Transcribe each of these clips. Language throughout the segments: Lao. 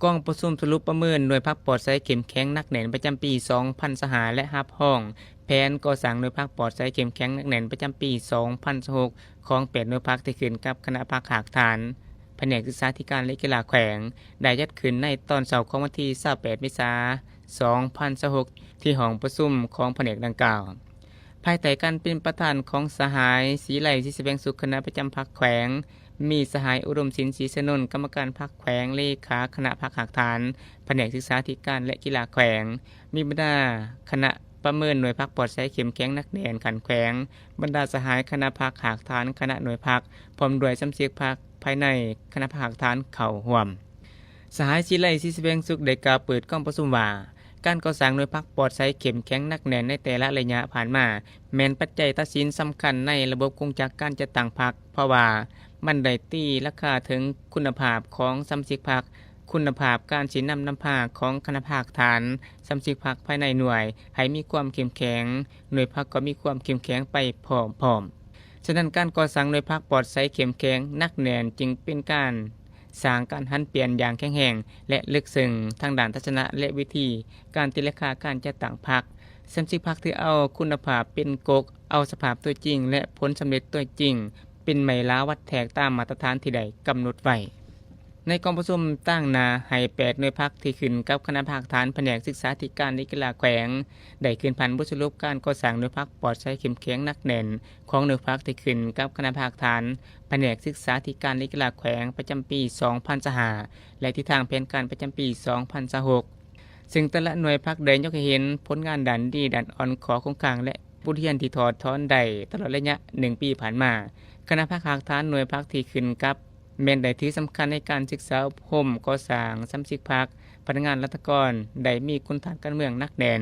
ກອງປະຊຸມສະຫຼຸບປະເມີນໜ່ວຍພັກປອດໃສເຂັ້ມແຂງໜັກແໜ້ນປະຈຳປີສອງພັນຊາວຫ້າ ແລະ ຮັບຮອງແຜນກໍ່ສ້າງໜ່ວຍພັກປອດໃສເຂັ້ມແຂງໜັກແໜ້ນປະຈຳປີສອງພັນຊາວຫົກ ຂອງແປດໜ່ວຍພັກທີ່ຂຶ້ນກັບຄະນະພັກຮາກຖານ ພະແນກສຶກສາທິການ ແລະ ກິລາແຂວງ ໄດ້ຈັດຂຶ້ນໃນຕອນເຊົ້າຂອງວັນທີຊາວແປດ ເມສາ ສອງພັນຊາວຫົກ ທີ່ຫ້ອງປະຊຸມຂອງພະແນກດັ່ງກ່າວ. ພາຍໃຕ້ການເປັນປະທານຂອງສະຫາຍ ສີໄລ ສີສະແຫວງສຸກ ຄະນະປະຈຳພັກແຂວງ, ມີສະຫາຍ ອຸດົມສິນ ສີສະໜົນ ກຳມະການພັກແຂວງ, ເລຂາຄະນະພັກຮາກຖານ ພະແນກສຶກສາທິການ ແລະ ກິລາແຂວງ, ມີບັນດາຄະນະປະເມີນໜ່ວຍພັກປອດໃສເຂັ້ມແຂງໜັກແໜ້ນຂັ້ນແຂວງ, ບັນດາສະຫາຍຄະນະພັກຮາກຖານ, ຄະນະໜ່ວຍພັກ ພ້ອມດ້ວຍສະມາຊິກພັກພາຍໃນຄະນະພັກຮາກຖານເຂົ້າຮ່ວມ. ສະຫາຍ ສີໄລ ສີສະແຫວງສຸກ ໄດ້ກ່າວເປີດກອງປະຊຸມວ່າ ການກໍ່ສ້າງໜ່ວຍພັກປອດໃສເຂັ້ມແຂງໜັກແໜ້ນໃນແຕ່ລະໄລຍະຜ່ານມາ ແມ່ນປັດໄຈຕັດສິນສຳຄັນໃນລະບົບກົງຈັກການຈັດຕັ້ງພັກ, ເພາະວ່າມັນໄດ້ຕີລາຄາເຖິງຄຸນນະພາບຂອງສະມາຊິກພັກ, ຄຸນນະພາບການຊີ້ນຳນຳພາຂອງຄະນະພັກຮາກຖານ, ສະມາຊິກພັກພາຍໃນໜ່ວຍໃຫ້ມີຄວາມເຂັ້ມແຂງ, ໜ່ວຍພັກກໍມີຄວາມເຂັ້ມແຂງໄປພ້ອມໆ. ສະນັ້ນ ການກໍ່ສ້າງໜ່ວຍພັກປອດໃສເຂັ້ມແຂງໜັກແໜ້ນ ຈຶ່ງເປັນການ ສ້າງການຫັນປ່ຽນຢ່າງແຂງແຮງ ແລະ ເລິກເຊິ່ງທາງດ້ານທັດສະນະ ແລະ ວິທີການຕີລາຄາການຈັດຕັ້ງພັກ. ສະມາຊິກພັກຖືເອົາຄຸນນະພາບເປັນກົກ, ເອົາສະພາບຕົວຈິງ ແລະ ຜົນສຳເລັດຕົວຈິງເປັນໄມ້ລາວັດແທກຕາມມາດຕະຖານທີ່ໄດ້ກຳນົດໄວ້. ໃນກອງປະຊຸມຕາງໜ້າໃຫ້ແປດໜ່ວຍພັກທີ່ຂຶ້ນກັບຄະນະພັກຮາກຖານ ພະແນກສຶກສາທິການ ແລະ ກິລາແຂວງ ໄດ້ຂຶ້ນຜ່ານບົດສະຫຼຸບການກໍ່ສ້າງໜ່ວຍພັກປອດໃສເຂັ້ມແຂງໜັກແໜ້ນ ຂອງໜ່ວຍພັກທີ່ຂຶ້ນກັບຄະນະພັກຮາກຖານ ພະແນກສຶກສາທິການ ແລະ ກິລາແຂວງ ປະຈຳປີສອງພັນຊາວຫ້າ ແລະ ທິດທາງແຜນການປະຈຳປີສອງພັນຊາວຫົກ ຊຶ່ງແຕ່ລະໜ່ວຍພັກໄດ້ຍົກໃຫ້ເຫັນຜົນງານດ້ານດີ, ດ້ານອ່ອນ, ຂໍ້ຄົງຄ້າງ ແລະ ບົດຮຽນທີ່ຖອດຖອນໄດ້ຕະຫຼອດໄລຍະໜຶ່ງປີຜ່ານມາ. ຄະນະພັກຮາກຖານໜ່ວຍພັກທີ່ຂຶ້ນກັບ ແມ່ນໄດ້ຖືສຳຄັນໃນການສຶກສາອົບຮົມກໍ່ສ້າງສະມາຊິກພັກ, ພະນັກງານລັດຖະກອນ ໄດ້ມີຄຸນທາດການເມືອງໜັກແໜ້ນ,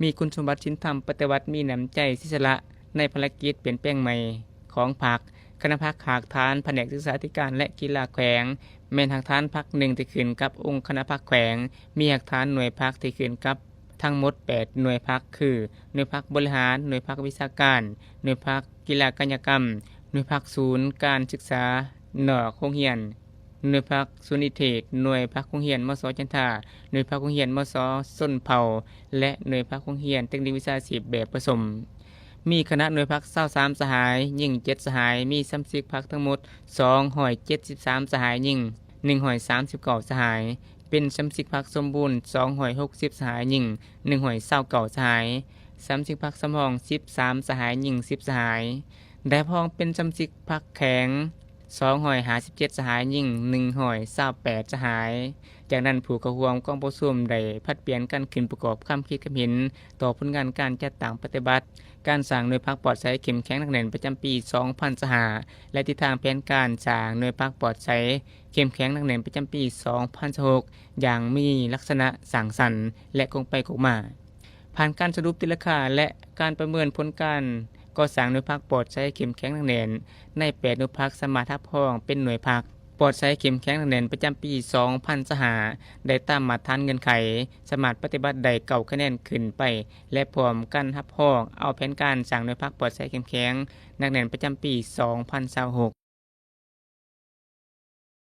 ມີຄຸນສົມບັດສິນທຳປະຕິວັດ, ມີນ້ຳໃຈເສຍສະຫຼະໃນພາລະກິດປ່ຽນແປງໃໝ່ຂອງພັກ. ຄະນະພັກຮາກຖານພະແນກສຶກສາທິການ ແລະ ກິລາແຂວງ ແມ່ນຮາກຖານພັກໜຶ່ງທີ່ຂຶ້ນກັບອົງຄະນະພັກແຂວງ, ມີຮາກຖານໜ່ວຍພັກທີ່ຂຶ້ນກັບທັງໝົດແປດໜ່ວຍພັກ ຄື ໜ່ວຍພັກບໍລິຫານ, ໜ່ວຍພັກວິຊາການ, ໜ່ວຍພັກກິລາກາຍະກຳ, ໜ່ວຍພັກສູນການສຶກສານອກໂຮງຮຽນ, ໜ່ວຍພັກສູນນິເທດ, ໜ່ວຍພັກໂຮງຮຽນ ມສ ຈັນທາ, ໜ່ວຍພັກໂຮງຮຽນ ມສ ຊົນເຜົ່າ ແລະ ໜ່ວຍພັກໂຮງຮຽນເຕັກນິກວິຊາຊີບແບບປະສົມ. ມີຄະນະໜ່ວຍພັກຊາວສາມສະຫາຍ, ຍິງເຈັດສະຫາຍ, ມີສະມາຊິກພັກທັງໝົດສອງຮ້ອຍເຈັດສິບສາມສະຫາຍ, ຍິງໜຶ່ງຮ້ອຍສາມສິບເກົ້າສະຫາຍ, ເປັນສະມາຊິກພັກສົມບູນສອງຮ້ອຍຫົກສິບສະຫາຍ, ຍິງໜຶ່ງຮ້ອຍຊາວເກົ້າສະຫາຍ, ສະມາຊິກພັກສຳຮອງສິບສາມສະຫາຍ, ຍິງສິບສະຫາຍ. ໄດ້ຮັບຮອງເປັນສະມາຊິກພັກແຂງສອງຮ້ອຍຫ້າສິບເຈັດສະຫາຍ, ຍິງໜຶ່ງຮ້ອຍຊາວແປດສະຫາຍ. ຈາກນັ້ນ ຜູ້ເຂົ້າຮ່ວມກອງປະຊຸມໄດ້ຜັດປ່ຽນກັນຂຶ້ນປະກອບຄຳຄິດຄຳເຫັນຕໍ່ຜົນງານການຈັດຕັ້ງປະຕິບັດ ການສ້າງໜ່ວຍພັກປອດໃສເຂັ້ມແຂງໜັກແໜ້ນປະຈຳປີສອງພັນຊາວຫ້າ ແລະ ທິດທາງແຜນການສ້າງໜ່ວຍພັກປອດໃສເຂັ້ມແຂງໜັກແໜ້ນປະຈຳປີສອງພັນຊາວຫົກ ຢ່າງມີລັກສະນະສ້າງສັນ ແລະ ກົງໄປກົງມາ. ຜ່ານການສະຫຼຸບຕີລາຄາ ແລະ ການປະເມີນຜົນການກໍ່ສ້າງໜ່ວຍພັກປອດໃສເຂັ້ມແຂງໜັກແໜ້ນ ໃນແປດໜ່ວຍພັກສາມາດຮັບຮອງເປັນໜ່ວຍພັກປອດໃສເຂັ້ມແຂງໜັກແໜ້ນປະຈຳປີສອງພັນຊາວຫ້າ ໄດ້ຕາມມາດຖານເງື່ອນໄຂ, ສາມາດປະຕິບັດໄດ້ເກົ້າຄະແນນຂຶ້ນໄປ ແລະ ພ້ອມກັນຮັບຮອງເອົາແຜນການສ້າງໜ່ວຍພັກປອດໃສເຂັ້ມແຂງໜັກແໜ້ນປະຈຳປີສອງພັນຊາວຫົກ.